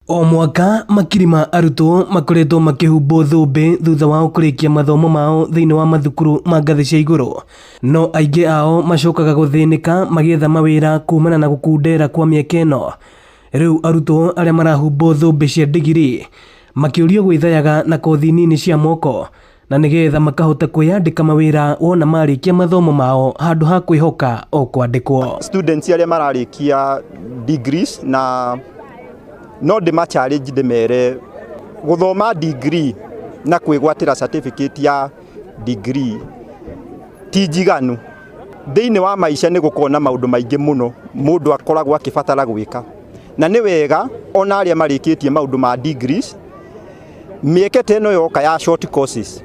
O mwaka makiri ma arutwo makoretwo makĩhumbwo thũmbĩ thutha wao kũrĩkia mathomo mao thĩinĩ wa mathukuru ma ngathĩ cia igũrũ. No aingĩ ao macokaga gũthĩnĩka magĩetha mawĩra kumana na gũkundera kwa mĩeke ĩno. Rĩu arutwo arĩa marahumbwo thũmbĩ cia ndigiri makĩũrio gwĩthayaga na kothi nini cia moko na nĩgetha makahota kwĩyandĩka mawĩra wona marĩkia mathomo mao handũ ha kwĩhoka o kwandĩkwo. Students arĩa mararĩkia degrees na no ndĩma challenge ndĩmere gũthoma degree na kwĩgwatĩra certificate ya degree ti njiganu. Thĩinĩ wa maica nĩ gũkoragwo na maũndũ maingĩ mũno mũndũ akoragwo akĩbatara gwĩka, na nĩ wega ona arĩa marĩkĩtie maũndũ ma degrees mĩeke ta ĩno yoka ya short courses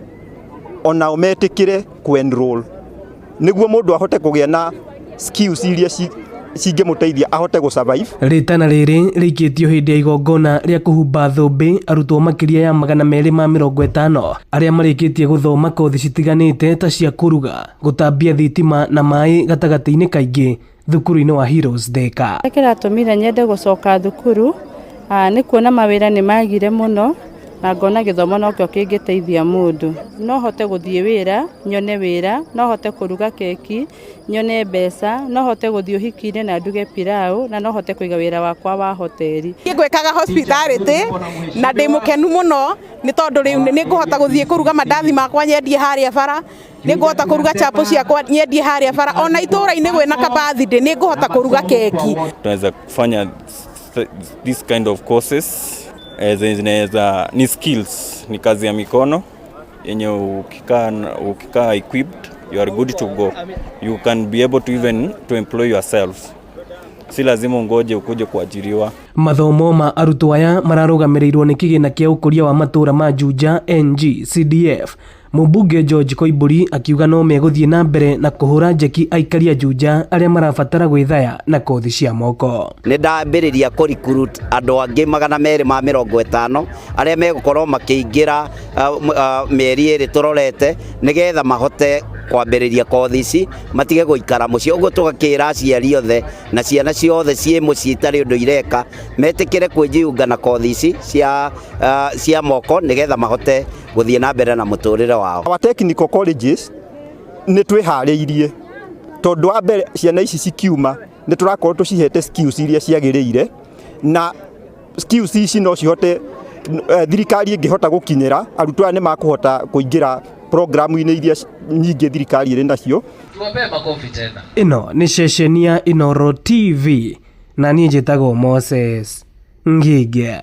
onao metĩkĩre kũ enroll nĩguo mũndũ ahote kũgĩa na skills iria cingĩmũteithia ahote gũ survive. Rĩtana rĩrĩ rĩikĩtio hĩndĩ ya igongona rĩa kũhumba thũmbĩ arutwo makĩria ya 250 arĩa marĩkĩtie gũthoma kothi citiganĩte ta cia kũruga, gũtambia thitima na maĩ gatagatĩ-inĩ kaingĩ thukuru-inĩ wa Heroes Thika. Kĩratũmire nyende gũcoka thukuru nĩ kuona mawĩra nĩ magire mũno na ngona gĩthomo nokĩo kĩngĩteithia mũndũ. No hote gũthiĩ wĩra, nyone wĩra, no hote kũruga keki, nyone mbeca, no hote gũthiĩ ũhiki-inĩ na nduge pilau, na no hote kũiga wĩra wakwa wa hoteri. Ngwĩkaga hospitality na ndĩ mũkenu mũno nĩ tondũ rĩu nĩ ngũhota gũthiĩ kũruga mandathi makwa nyendie harĩa bara, nĩ ngũhota kũruga chapo ciakwa nyendie harĩa bara, ona itũũra-inĩ kwĩna ka birthday nĩ ngũhota kũruga keki. Tunaweza kufanya this kind of courses zinaweza ni skills, ni kazi ya mikono yenye ukikaa equipped you are good to go. You can be able to even to employ yourself. Si lazima ungoje ukuje kuajiriwa. Mathomo ma arutwo aya mararũgamĩrĩirwo nĩ kĩgĩna kĩa ũkũria wa matũũra ma Juja NG CDF. Mũmbunge George Koimburi akiuga no megũthiĩ na mbere na kũhũra njeki aikari a Juja arĩa marabatara gwĩthaya na kothi cia moko. Nĩ ndambĩrĩria kũ recruit andũ angĩ 250 arĩa megũkorwo makĩingĩra mĩeri 2 tũrorete nĩgetha mahote kwambĩrĩria kothi ici matige gũikara mũciĩ. Ũguo tũgakĩra aciari othe na ciana ciothe ciĩ mũciĩ itarĩ ũndũ ireka metĩkĩre kwĩjiunga na kothi ici cia moko nĩgetha mahote gũthiĩ na mbere na mũtũrĩre wao. Our technical colleges nĩ twĩharĩirie tondũ wa mbere ciana ici cikiuma nĩ tũrakorwo tũcihete skills iria ciagĩrĩire, na skills ici no cihote thirikari ĩngĩhota gũkinyĩra arutwo aya nĩ makũhota kũingĩra programu-inĩ iria nyingĩ thirikari ĩrĩ nacio. Ĩno nĩ ceceni ya Inooro TV na niĩ njĩtagwo Moses Ngige.